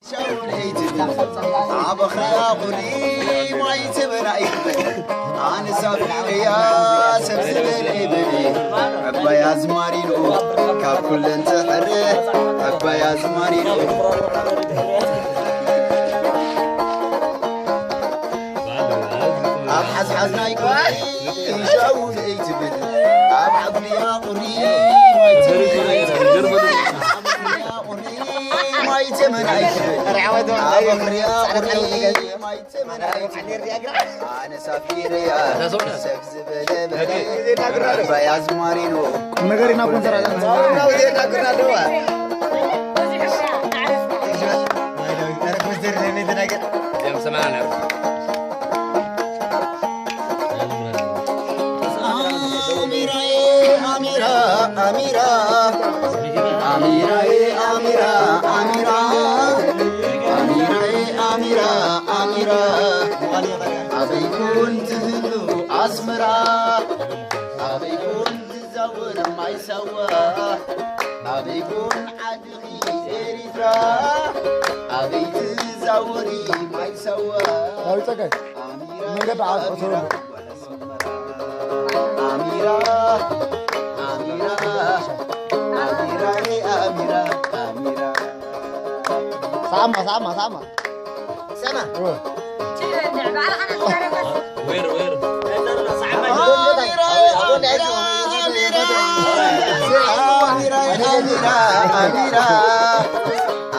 ሻውለይ ትብል ኣብ ኣኽርያ ቁሪ ማይ ትበላ ይትብል ኣነ ሳፊረያ ሰብ ዝበለ ይበል ዕባይ ኣዝማሪኖ ካብ ኩለን ትሕረ ዕባይ ኣዝማሪኖ ኣብ ሓዝሓዝ ናይ ቁሪ ሻውለይ ትብል ኣብ ዓጉልያ ቁሪ ማይ ትበላ ይትብል ማይ ተመን ኣይትበል። ኣብ ኣኽርያ ቁሪ ማይ ተመን ኣይትበል። ኣነ ሳፊረያ ሰብ ዝበለ በለ። ዕባይ ኣዝማሪኖ ነገርና ኮንሰራ ኣሚራዬ ኣሚራ ኣሚራ ኣሚራዬ ኣሚራ ኣሚራ ኣሚራዬ ኣሚራ ኣሚራ ኣበይ ኮን ትህሉ ኣስመራ ኣበይ ኮን ትዛወር ማይ ሳዋ ኣበይ ኮን ዓድኺ ኤሪትራ ኣበይ ትዛወሪ ማይ ሳዋ ዳዊት ጸጋይ መንገዲ ዓርቆ ተወልደ ኣሚራ ኣሚራ ኣሚራ ኣሚራ ኣሚራ ሳማ ሳማ ሳማ ሰማ ኦ። ዌር ዌር ኣሚራ ኣሚራ ኣሚራ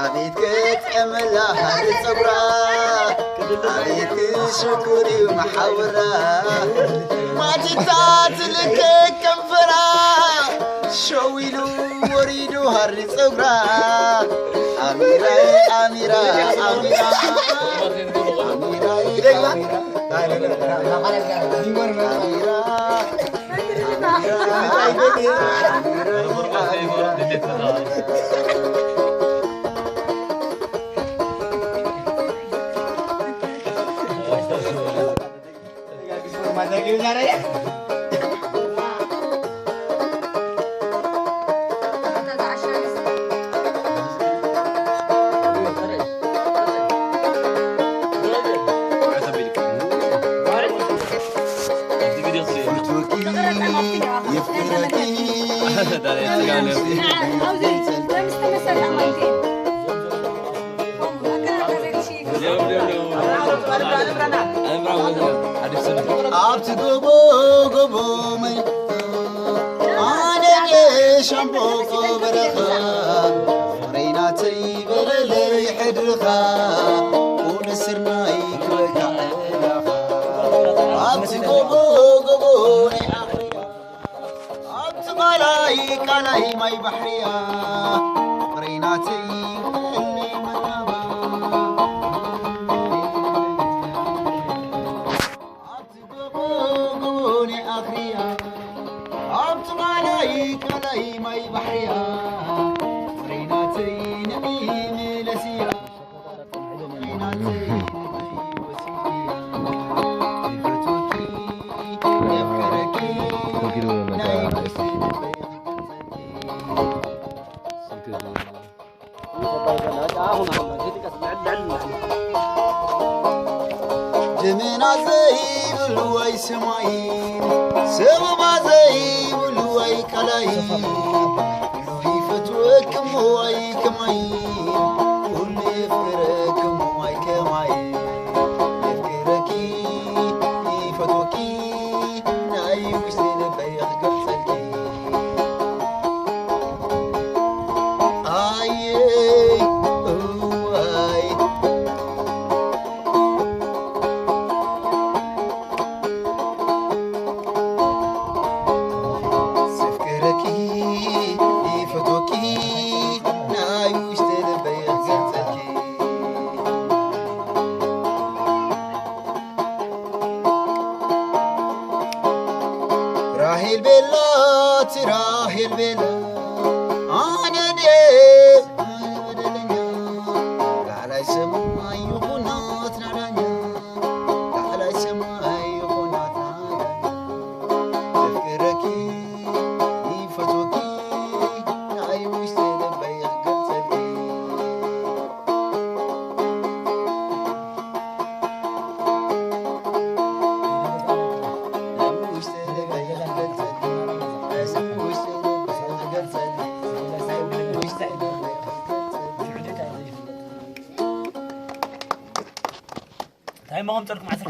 ኣቤት ክጥዕመላ ሃሪ ጸጉራ ኣቤት ክሽኩር እዩ መሓውራ ማቲታ ትልክክ ከንፈራ ሸው ኢሉ ወሪዱ ሃሪ ጸጉራ ኣሚራ ኣሚራ ኣሚራ ኣሚራ ኣሚራ ኣሚራ ኣብቲ ጎቦ ጎቦ መን ኣነ ሻምቦቆ በረኻ ፍቕረይ ናተይ በለለይ ሕድርኻ ቁነ ስርናይ ክበካ ዕላኻ ኣብቲ ጎቦ ጎቦ ናይ ኣኽርያ ኣብቲ ቃላይ ቃላይ ማይ ባሕርያ ፍቕረይ ናተይ ውዕለይ መናባ ኣብቲ ጎቦ ጎቦ ናይ ኣኽርያ ኣብቲ ቃላይ ቃላይ ማይ ባሕርያ ፍቕረይ ናተይ ንዒ ምለስያ ደመና ዘይብሉ ወይ ሰማይ ሰበባ ዘይብሉ ወይ ቀላይ ይፈትወክሞ ኣይከማይ ኩሉ የፍቅረክሞ ኣይከማይ የፍቅረኪ ይፈትወኪ ናይ ውሽጢ ልበይ ክገልጸልኪ ኣየ እዋይ ዘፍቅረኪ ይፈትወኪ እንታይ ሞ ከምፀልኩም ዓሰርተ